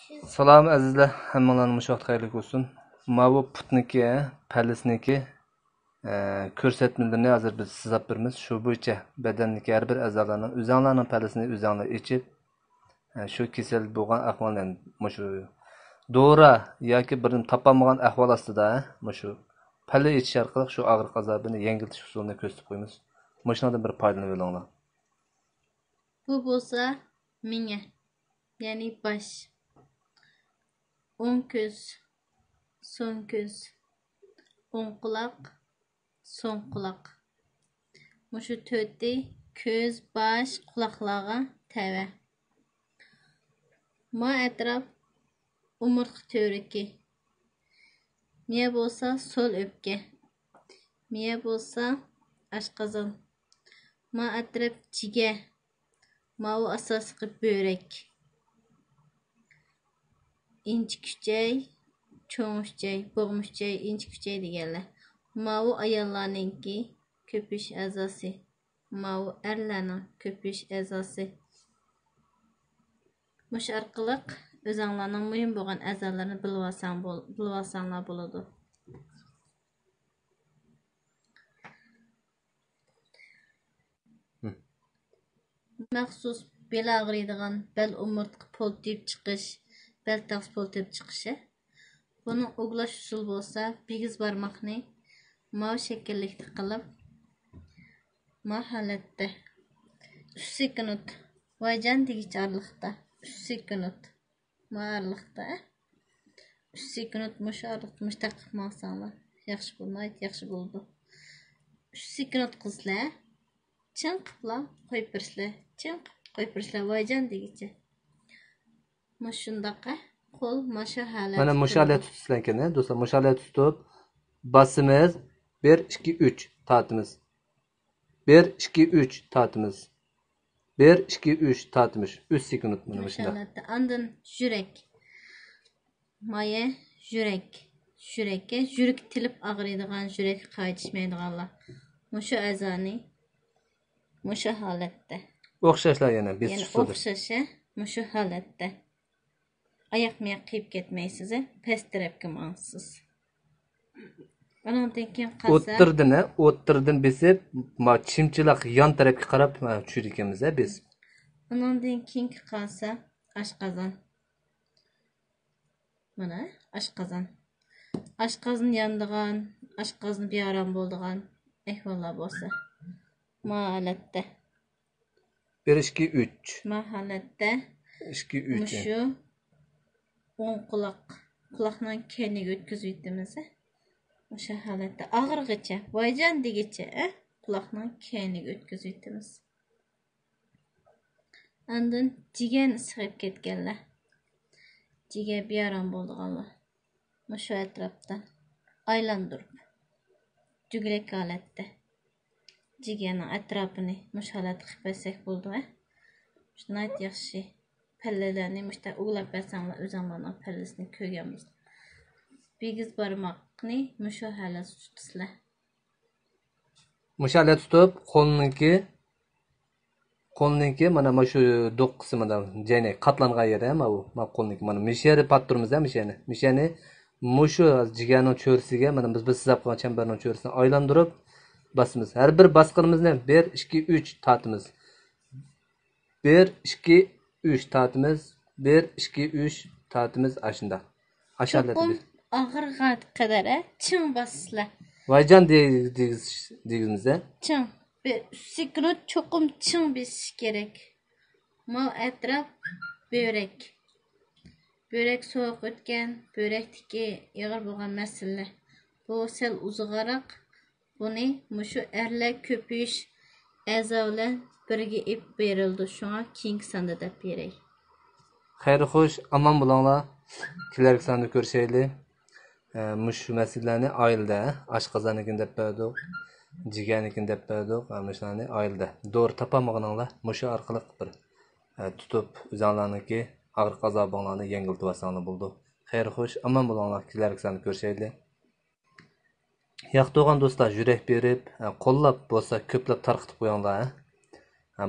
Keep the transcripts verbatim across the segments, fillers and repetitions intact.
سالام ئەزىزلەر، ھەممىڭلارنى مۇشۇ ۋاقىت خەيرلىك بولسۇن. ماۋۇ پۇتنىكى، پەللىسىنىكى، ئە، كۆرسەتمىلىرىنى ھازىر بىز سىزاپ بېرىمىز. شۇ بويىچە بەدەندىكى ھەر بىر ئەزالارنىڭ ئۆزەڭلارنىڭ پەللىسىنى ئۆزەڭلار ئېچىپ، ئە، شۇ كېسەل بولغان ئەھۋالنى مۇشۇ دورا ياكى بىرنى تاپالمىغان ئەھۋال ئاستىدا، مۇشۇ پەللە ئېچىش ئارقىلىق شۇ ئاغرىق ئازابىنى يەڭگىللىتىش ئۇسۇلىنى كۆرسىتىپ قويىمىز. مۇشۇنىڭدىن بىر پايدىلىنىۋېلىڭلار. بۇ بولسا مېڭە، يەنى باش، ئوڭ كۆز، سول كۆز، ئوڭ قۇلاق، سول قۇلاق. مۇشۇ تۆتى كۆز، باش، قۇلاقلارغا تەۋە. ما ئەتراپ ئومۇرتقا تۈۋرۈكى. مىيە بولسا سول ئۆپكە. مىيە بولسا ئاشقازان. ما ئەتراپ جىگەر. ماۋۇ ئاساسلىقى بۆرەك. ئىنچىكە ئۈچەي، چوڭ ئۈچەي، بوغما ئۈچەي، ئىنچىكە ئۈچەي دېگەنلەر. ماۋۇ ئاياللارنىڭكى كۆپىيىش ئەزاسى. ماۋۇ ئەرلەرنىڭ كۆپىيىش ئەزاسى. مۇشۇ ئارقىلىق ئۆزەڭلارنىڭ مۇھىم بولغان ئەزالىرىنى بىلىۋالساڭ بول-، بىلىۋالساڭلار بولىدۇ. مەخسۇس بېلى ئاغرىيدىغان، بەل ئومۇرتقا پولتىيىپ چىقىش، بەل تاغىسى پولتىيىپ چىقىشى. بۇنىڭ ئۇگىلاش ئۇسۇلى بولسا، بىگىز بارماقنى ماۋۇ شەكىللىكتە قىلىپ، ما ھالەتتە ئۈچ سېكۇنت، ۋايجان دېگۈچە ئارىلىقتا ئۈچ سېكۇنت، ما ئارىلىقتا ئۈچ سېكۇنت مۇشۇ ئارىلىقتا مۇشۇنداق قىلىپ ماڭساڭلار ياخشى بولىدۇ، ناھايىتى ياخشى بولىدۇ. ئۈچ سېكۇنت قىلسىلەر، چىڭ قىپلا قويۇپ بېرىسىلەر، چىڭ قىپ قويۇپ بېرىسىلەر، ۋايجان دېگۈچە. مۇشۇنداق، قول مانا شۇ ھالەتتە مانا مۇشۇ ھالەتتە تۇتىسىلەر ئىكەن، دوستلار. مۇشۇ ھالەتتە تۇتۇپ باسىمىز. بىر، ئىككى، ئۈچ تارتىمىز. بىر، ئىككى، ئۈچ تارتىمىز. بىر، ئىككى، ئۈچ تارتىمىز. ئۈچ سېكۇنت مانا مۇشۇ مۇشۇنداق. ھالەتتە. ئاندىن يۈرەك. مايە يۈرەك. يۈرەككە، يۈرىكى تېلىپ ئاغرىيدىغان، يۈرەككە قايتىشمايدىغانلار مۇشۇ ئەزانى مۇشۇ ھالەتتە. ئوخشاشلا يەنە بېسىش يەنە ئۇسۇلى. ئوخشاش، ھە، مۇشۇ ھالەتتە. ئاياق مېيەك قىيىپ كەتمەيسىز، ھە، پەس تەرەپكە ماڭىسىز. ئۇنىڭدىن كېيىن قالسا ئوتتۇرىدىن، ھە، ئوتتۇرىدىن بېسىپ، ما چىمچىلاق يان تەرەپكە قاراپ، ھە، چۈشىدىكەنمىز، ھە، بېسىپ. ئۇنىڭدىن كېيىنكى قالسا ئاشقازان. مانا ئاشقازان. ئاشقازان يانىدىغان، ئاشقازان بىئارام بولىدىغان ئەھۋاللار بولسا، ما ھالەتتە. بىر، ئىككى، ئۈچ. ما ھالەتتە. ئىككى، ئۈچ. مۇشۇ ئوڭ قۇلاق، قۇلاقنىڭ كەينىگە ئۆتكۈزۈۋېتىمىز. مۇشۇ ھالەتتە ئاغرىغىچە، ۋايجان دېگىچە، ئە، قۇلاقنىڭ كەينىگە ئۆتكۈزۈۋېتىمىز. ئاندىن جىگەرنى سىغىپ كەتكەنلەر، جىگەر بىئارام بولىدىغانلار مۇشۇ ئەتراپتا ئايلاندۇرۇپ، دۈگىلەك ھالەتتە جىگەرنىڭ ئەتراپىنى مۇشۇ ھالەتتە قىلىپ بەرسەك بولىدۇ، ھە؟ ناھايىتى ياخشى. پەللىلەرنى مۇشۇنداق ئۇۋىلاپ بەرسەڭلار، ئۆزەڭلارنىڭ پەللىسىنى كۆرگەن بولساڭلار. بىگىز بارماقنى مۇشۇ ھالەتتە تۇتىسىلەر. مۇشۇ ھالەتتە تۇتۇپ، قولنىڭكى، قولنىڭكى مانا، مانا شۇ دوققىسى، مانا جەينەك قاتلانغان يېرى، مانا بۇ، مانا قولنىڭكى، مانا مۇشۇ يەرنى پاتتۇرىمىز، ھە، مۇشۇ يەرنى. مۇشۇ يەرنى، مۇشۇ جىگەرنىڭ چۆرىسىگە، مانا بىز، بىز سىزىپ قويغان چەمبەرنىڭ چۆرىسىنى ئايلاندۇرۇپ باسىمىز. ھەر بىر باسقىنىمىزنى بىر، ئىككى، ئۈچ تارتىمىز. بىر، ئىككى، ئۈچ تارتىمىز. بىر، ئىككى، ئۈچ تارتىمىز. ئاشۇنداق. ئاشۇ ھالەتتە چوقۇم بىز ئاغرىغان قەدەر، ھە، چىڭ باسىسىلەر. ۋايجان دېگىز-، دېگىز-، دېگىزمىز، ھە؟ چىڭ. بىر ئۈچ سېكۇنت چوقۇم چىڭ بېسىش كېرەك. ماۋۇ ئەتراپ بۆرەك. بۆرەك سوغۇق ئۆتكەن، بۆرەكتىكى ئېغىر بولغان مەسىلىلەر. بۇ سەل ئۇزۇنراق. بۇنى مۇشۇ ئەرلەر كۆپىيىش ئەزا بىلەن بىرگە ئېلىپ بېرىلىدۇ، شۇڭا كېيىنكى ساندا دەپ بېرەي. خەير خوش، ئامان بولۇڭلار. كېلەركى ساندا كۆرۈشەيلى. ئە، مۇشۇ مەسىلىلەرنى ئائىلىدە، ئاشقازاننىكىنى دەپ بەردۇق، جىگەرنىكىنى دەپ بەردۇق، ئە، مۇشۇلارنى ئائىلىدە. دورا تاپالمىغىنىڭلار مۇشۇ ئارقىلىق بىر، ئە، تۇتۇپ، ئۆزەڭلارنىڭكى ئاغرىق ئازابىڭلارنى يەڭگىلتىۋالساڭلار بولىدۇ. خەير خوش، ئامان بولۇڭلار. كېلەركى ساندا كۆرۈشەيلى. ياقتۇرغان دوستلار يۈرەك بېرىپ، قوللاپ بولسا كۆپلەپ تارقىتىپ قويۇڭلار.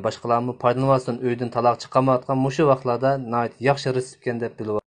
باشقىلارمۇ پايدىلىنىۋالسۇن، ئۆيدىن تالاغا چىقالمايۋاتقان مۇشۇ ۋاقىتلاردا ناھايىتى ياخشى رېتسېپكەن دەپ بىلىۋال.